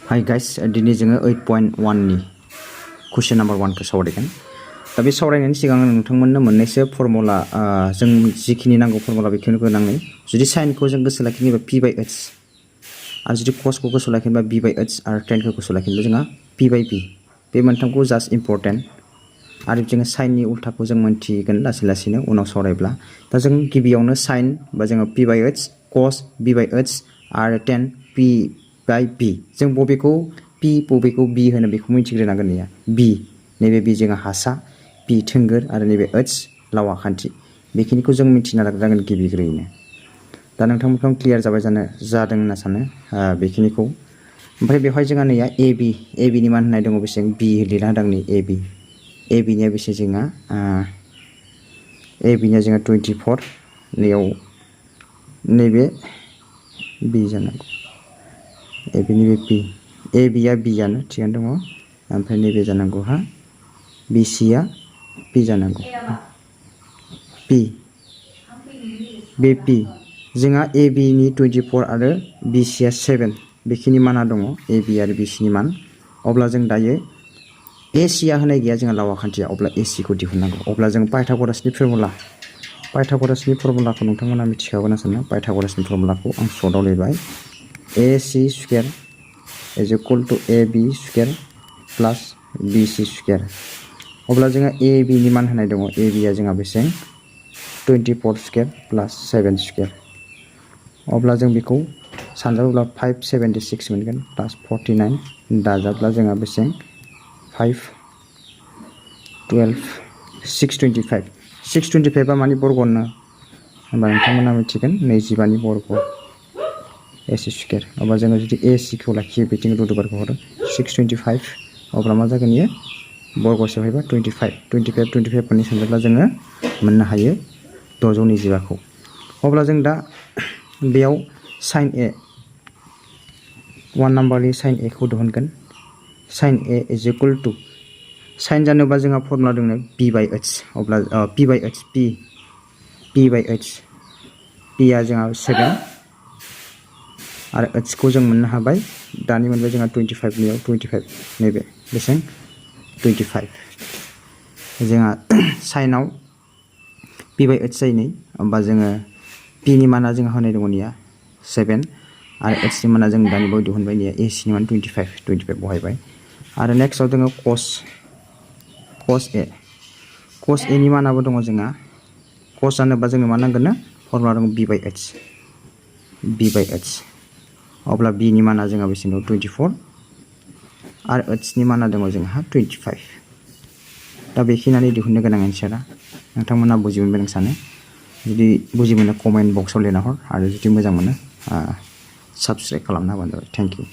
Hi guys, दिनै जोङो 8.1 नि क्वेश्चन नम्बर 1 खौ सावरायगोन। दा बे सावरायनायनि सिगां नोंथांमोननो मोननैसो फर्मुला जों जिखिनि नांगौ फर्मुला बेखौनो गोनाङै जुदि साइनखौ जों गोसो लाखिनोबा p/h आरो जुदि cosखौ गोसो लाखिनोबा b/h आरो tanखौ गोसो लाखिनोबा जोंहा p/b बे मोनथामखौ जास्ट इम्परटेन्ट आरो जोङो साइननि उल्टाखौ जों मोनथिगोन लासैनो उनाव सावरायब्ला। दा जों गिबियावनो साइन बा जोङो p/h cos b/h आरो tan p/b जों बबेखौ p बबेखौ b होनो बेखौ मिथिग्रोनांगोन नैया b नैबे b जोङो हासा p थोंगोर आरो नैबे h लावा खान्थि बेखिनिखौ जों मिथिना लाग्रोनांगोन गिबिग्रोयैनो। दा नोंथांमोनखौ क्लियार जादों होनना सानो बेखिनिखौ। ओमफ्राय बेवहाय जोंहा नैया ab नि मान होननाय दङ बेसेबां b लिरना होदों नै ab निया बेसे जोंहा ab निया जोंहा 24 नैयाव नैबे b जानांगौ ab नैबे p ab या b जानो थिगानो दङ ओमफ्राय नैबे जानांगौ हा bc या p जानांगौ p बे p जोंहा ab नि 24 आरो bc या 7 बेखिनि माना दङ ab आरो bc नि मान। अब्ला जों दायो ac या होनाय गैया जोंहा लावा खान्थिया, अब्ला ac खौ दिहुननांगौ। अब्ला जों पाइथागरासनि फर्मुलाखौ नोंथांमोना मिथिखागौ ना सानो। पाइथागरासनि फर्मुलाखौ आं सर्टआव लिरबाय ac square is equal to ab square plus bc square. अब्ला जोंहा ab नि मान होनाय दङ ab या जोंहा बेसेबां 24 स्क्वायर प्लस 7 स्क्वायर। अब्ला जों बेखौ सानजाबोब्ला 576 मोनगोन प्लस 49 दाजाबब्ला जोंहा बेसेबां 5 12 625 आ मानि बर्ग होनना होनबा नोंथांमोना मिथिगोन 25 नि बर्ग ac स्क्वायर। अब्ला जोङो जुदि ac खौ लाखियो बिथिं रुटुबारखौ हरो 625 अब्ला मा जागोन इयो बर्गसेयाव फैबा 25 फोरनि सानजाब्ला जोङो मोननो हायो 625 खौ। अब्ला जों दा बेयाव साइन a 1 नाम्बारनि साइन a खौ दिहुनगोन। Sine a is equal to sine जानोबा जोंहा फर्मुला दङ p/h। अब्ला p/h p या जोंहा 7 आरो h खौ जों मोननो हाबाय दानि मोनबाय जोंहा 25 नियाव 25 नैबे बेसेबां 25 जोंहा साइनाव p/h जायो नै। होमबा जोङो p नि माना जोंहा होनाय दङ निया 7 आरो h नि माना जों दानि बाव दिहुनबाय निया ac नि मान 25 बहायबाय। आरो नेक्स्टआव जोङो cos a नि मानाबो दङ जोंहा। cos जानोबा जोंनो मा नांगोन ना फर्मुला दङ b/h। अब्ला b नि माना जोंहा बेसे दङ 24 आरो h नि माना दङ जोंहा 25। दा बेखिनियानो दिहुननो गोनां एन्सारा। नोंथांमोना बुजि मोनबाय आं सानो। जुदि बुजि मोनो कमेन्ट बक्सआव लिरना हर आरो जुदि मोजां मोनो साबस्क्राइब खालामना होबानो जाबाय। Thank you.